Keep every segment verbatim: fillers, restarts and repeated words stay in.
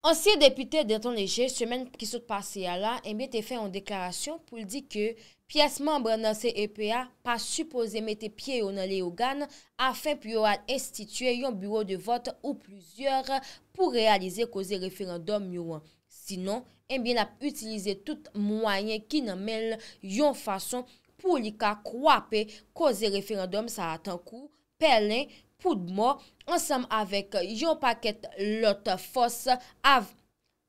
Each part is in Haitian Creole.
Ansyen depite Danton Léger, semèn ki sot pase a la, enben, te fè yon deklarasyon pou l di ke pyès manm nan C E P a pa sipoze mete pye yo nan Leyogàn afen pou yo al enstitye yon biwo de vòt ou plizyè pou reyalize koze referandòm yo an. Sinon, enben, l ap itilize tout mwayen ki nan men l yon fason pou li ka kwape koze referandòm sa a, tankou pèlen, poud mò, ansanm avèk yon pakèt lòt fòs av-,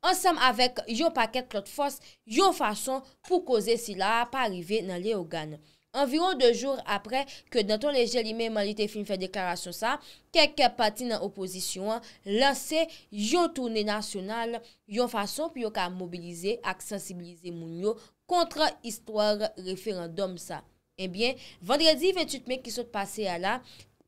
ansanm avèk yon pakèt lòt fòs, yon fason pou koze sila a pa rive nan Leyogàn. Anviwon de jou apre ke Danton Léger li menm li te fin fè deklarasyon sa, kèk pati nan opozisyon an lanse yon toune nasyonal, yon fason pou yo ka mobilize ak sansibilize moun yo kont istwa referandòm sa. Ebyen, vandredi venntuit me ki sot pase a la,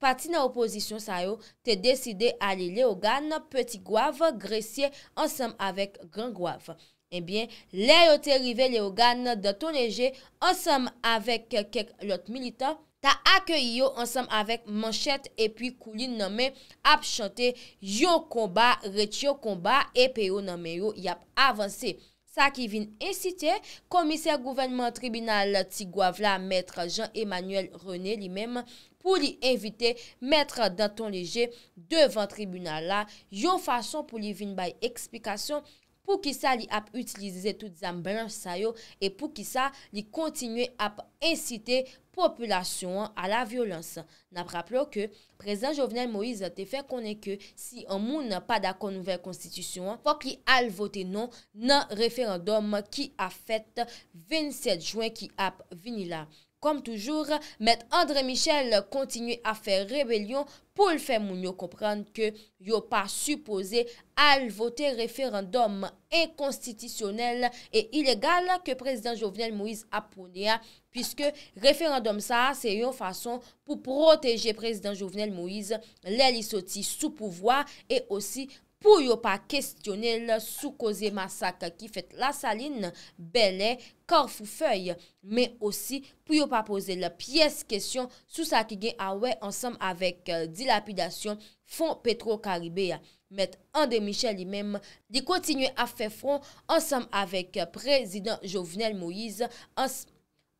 pati nan opozisyon sa yo te deside ale Leyogàn, Petit Goâve, Gresye ansanm avèk Grand Goâve. Ebyen, lè yo te rive Leyogàn, Danton Léger ansanm avèk kèk lòt militan ta akeyi yo ansanm avèk manchèt epi koulin nan men, ap chante yon konba, ret yo konba, epe yo nan men yo, y ap avanse. Sa ki vin ensite komisè gouvènman tribinal Ti Gwav la, mèt Jean Emmanuel René, li menm, pou li envite mèt Danton Léger devan tribinal la, yon fason pou li vin bay eksplikasyon poukisa li ap itilize tout zam blanch sa yo e poukisa li kontinye ap ensite popilasyon an a la vyolans. N ap raple w ke Prezidan Jovenel Moïse te fè konnen ke si yon moun pa dakò nouvèl konstitisyon an, fòk li al vote non nan referandòm ki ap fèt vennsèt jen ki ap vini la. Kòm toujou, mèt André Michel kontinye ap fè rebelyon pou l fè moun yo konprann ke yo pa sipoze al vote referandòm enkonstitisyonèl e ilegal ke Prezidan Jovenel Moïse ap pwone a, piske referandòm sa a se yon fason pou pwoteje Prezidan Jovenel Moïse lè li soti sou pouvwa e osi pou yo pa kesyone l sou koze masak ki fèt Lasalin, Bèlè, Kafou Fèy, men osi pou yo pa poze l pyès kesyon sou sa ki gen a wè ansanm avèk, euh, dilapidasyon fon Petro Karibe a. Mèt André Michel li menm, li kontinye ap fè fwon ansanm avèk Prezidan Jovenel Moïse, ans-,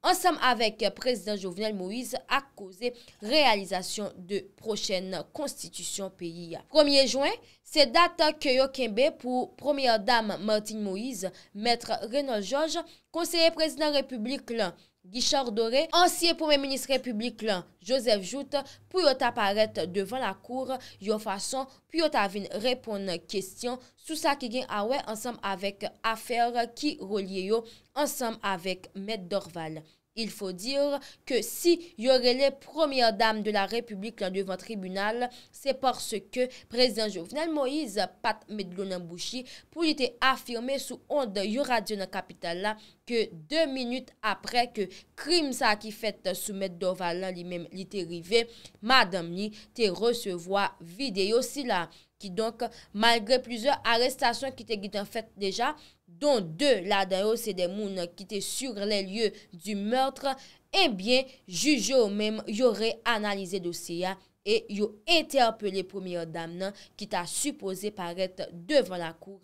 ansanm avèk Prezidan Jovenel Moïse ak koze reyalizasyon de pwochèn konstitisyon peyi a. Premye jen, se dat ke yo kenbe pou Premyè Dam Martine Moïse, Mèt Raynold Georges, konseye Prezidan Repiblik lan, Guichard Doré, ansyen Premye Minis Repiblik lan, Joseph Jouthe, pou yo ta parèt devan lakou yon fason pou yo ta vin reponn kesyon sou sa ki gen a wè ansanm avèk afè ki relye yo ansanm avèk Mèt Dorval. Il faut dire que si yo rele Premyè Dam de la Repiblik lan devan tribinal, se paske Prezidan Jovenel Moïse pa t met dlo nan bouch li pou li te afime sou ond yon radyo nan kapital la ke de minit apre ke krim sa ki fèt sou Mèt Dorval lan li menm li te rive, madanm li te resevwa videyo sila. Kidonk, malgre plizyè arestasyon ki te gentan fèt deja, dont de ladan yo se de moun ki te sur les lieux du meurtre, ebyen, jij yo menm yo reanalize dosye a e yo entèpele Premyè Dam nan ki ta sipoze parèt devan lakou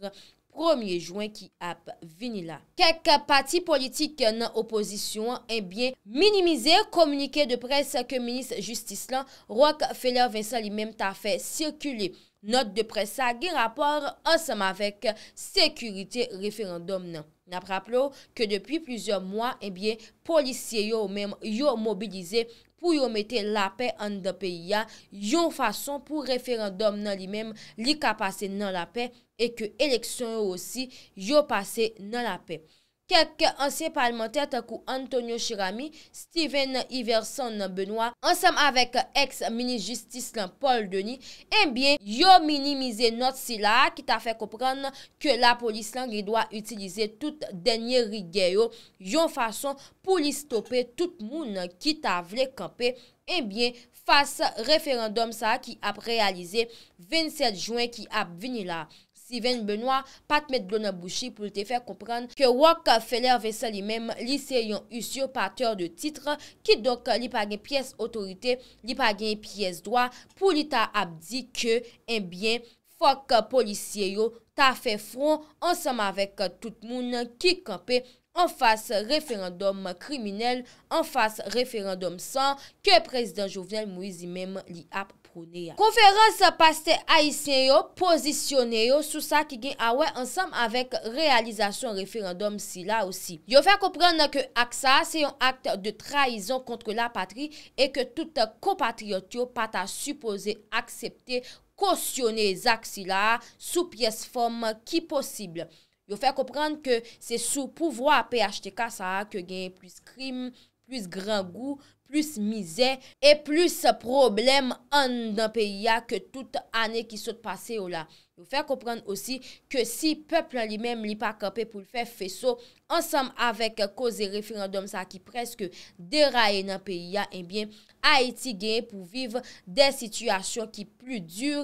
premye jen ki ap vini la. Kèk pati politik nan opozisyon an, ebyen, minimize kominike de près ke minis jistis lan, Rock Feller Vincent, li menm ta fè sikile. Nòt de près sa gen rapò ansanm avèk sekirite referandòm nan. N ap raple w ke depi plizyè mwa, ebyen, polisye yo menm yo mobilize pou yo mete lapè anndan peyi a, yon fason pou referandòm nan li menm li ka pase nan lapè e ke eleksyon yo osi yo pase nan lapè. Kèk ansyen palmantè tankou Antonio Chiramy, Steven Iverson Benoît, ansanm avèk èks minis jistis lan Paul Denis, ebyen, yo minimize nòt sila a ki ta fè konprann ke lapolis lan gen dwa itilize tout dènye rigè yo, yon fason pou li stope tout moun ki ta vle kanpe, ebyen, fas referandòm sa a ki ap reyalize vennsèt jen ki ap vini la. Steven Benoît pa t met dlo nan bouch li pou l te fè konprann ke Rock Feller Vincent li menm, li se yon usurpateur de titre, kidonk li pa gen pyès otorite, li pa gen pyès dwa pou li ta ap di ke, ebyen, fòk polisye yo ta fè fwon ansanm avèk tout moun ki kanpe anfas referandòm kriminèl, anfas referandòm san ke prezidan Jovenel Moïse li menm li ap pwone a. Konferans pastè ayisyen yo pozisyone yo sou sa ki gen a wè ansanm avèk reyalizasyon referandòm sila osi. Yo fè konprann ke ak sa a se yon ak de trayizon kont lapatri e ke tout konpatriyòt yo pa ta sipoze aksepte kosyone zak sila a sou pyès fòm ki posib. Yo fè konprann ke se sou pouvwa P H T K sa a ke genyen plis krim, plis grangou, plis mizè e plis pwoblèm anndan peyi a ke tout ane ki sot pase yo la. Yo fè konprann osi ke si pèp lan li menm li pa kanpe pou l fè feso ansanm avèk koze referandòm sa ki prèske deraye nan peyi a, ebyen, Ayiti genyen pou viv de sitiyasyon ki pli di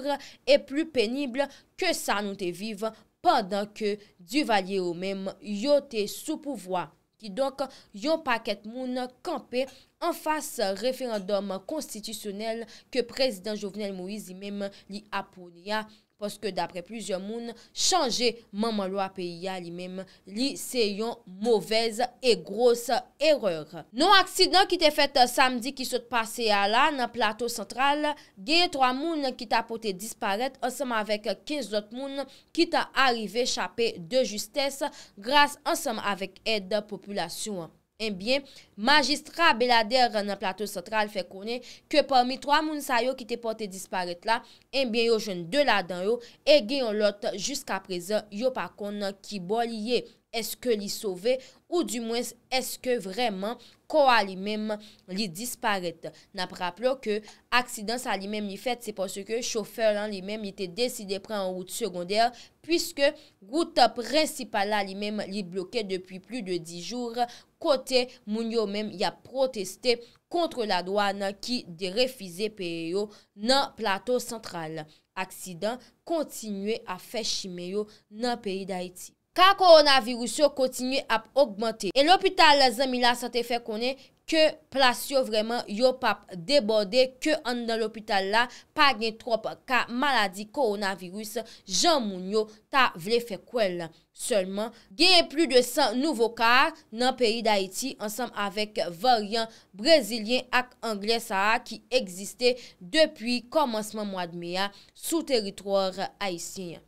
e pli penib ke sa nou te viv pandan ke Divalye yo menm yo te sou pouvwa. Kidonk, yon pakèt moun kanpe anfas referandòm konstitisyonèl ke prezidan Jovenel Moïse li menm li ap pwone a, paske daprè plizyè moun, chanje manman lwa peyi a li menm, li se yon movèz e gwos erè. Nan yon aksidan ki te fèt samdi ki sot pase a la nan Plato Santral, genyen twa moun ki ta pote disparèt ansanm avèk kenz lòt moun ki ta arive chape de jistès gras ansanm avèk èd popilasyon an. Ebyen, majistra Belader nan Plato Santral fè konnen ke pami twa moun sa yo ki te pòte disparèt la, ebyen, yo jwenn de ladan yo e gen yon lòt jiskaprezan yo pa konn ki bò li ye. Èske li sove oudimwens èske vrèman kò a li menm li disparèt? N ap raple w ke aksidan sa li menm li fèt se paske chofè lan li menm li te deside pran yon wout segondè, piske wout prensipal la li menm li bloke depi plis de dis jou, kote moun yo menm y ap pwoteste kont ladwàn ki derefize peye yo nan Plato Santral. Aksidan kontinye ap fè chimen yo nan peyi Dayiti. Ka kowonaviris yo kontinye ap ogmante e lopital Zanmi Lasante fè konnen ke plas yo vrèman yo p ap debòde, ke anndan lopital la pa gen twòp ka maladi kowonaviris jan moun yo ta vle fè kwè l. Sèlman, genyen plis de san nouvo ka nan peyi Dayiti ansanm avèk varyan brezilyen ak anglè sa a ki egziste depi kòmansman mwa d me a sou teritwa ayisyen an.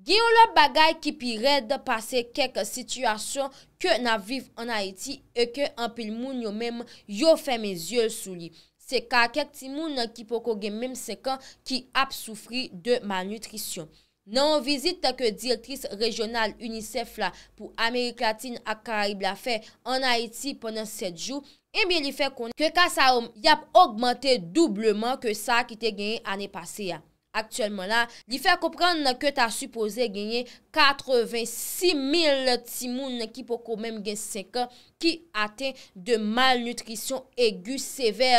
Gen yon lòt bagay ki pi rèd pase kèk sitiyasyon ke n ap viv ann Ayiti e ke anpil moun yo menm yo fèmen zye sou li. Se ka kèk timoun ki poko gen menm senk an ki ap soufri de malnitrisyon. Nan yon vizit ke direktris rejyonal UNICEF la pou Amerik Latin ak Karayib la fè ann Ayiti pandan sèt jou, ebyen li fè konnen ke ka sa yo y ap ogmante doubleman ke sa ki te genyen ane pase a. Aktyèlman la, li fè konprann ke ta sipoze genyen katrevensis mil timoun ki poko menm gen senk an ki aten de malnitrisyon egi sevè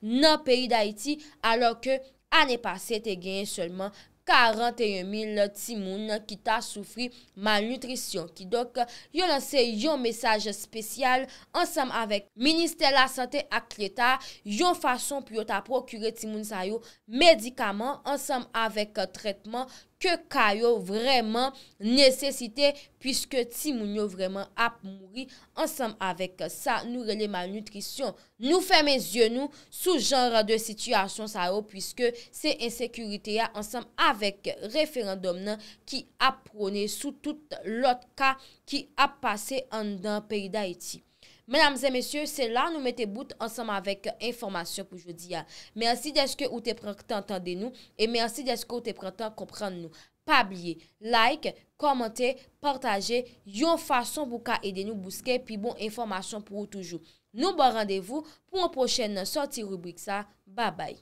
nan peyi Dayiti, alò ke ane pase te genyen sèlman karanteyen mil timoun ki ta soufri malnitrisyon. Kidonk, yo lanse yon mesaj espesyal ansanm avèk Ministè Lasante ak Leta, yon fason pou yo ta pwokire timoun sa yo medikaman ansanm avèk trètman ke ka yo vrèman nesesite, piske timoun yo vrèman ap mouri ansanm avèk sa nou rele malnitrisyon. Nou fèmen zye nou sou janr de sitiyasyon sa yo, piske se ensekirite a ansanm avèk referandòm nan ki ap pwone sou tout lòt ka ki ap pase anndan peyi Dayiti. Medam e mesye, se la nou mete bout ansanm avèk enfòmasyon pou jodi a. Mèsi dèske ou te pran tan tande nou e mèsi dèske ou te pran tan konprann nou. Pa bliye, like, kòmante, pataje, yon fason pou ka ede nou bouske pi bon enfòmasyon pou ou toujou. Nou ba w randevou pou yon pwochèn sòti ribrik sa. Babay.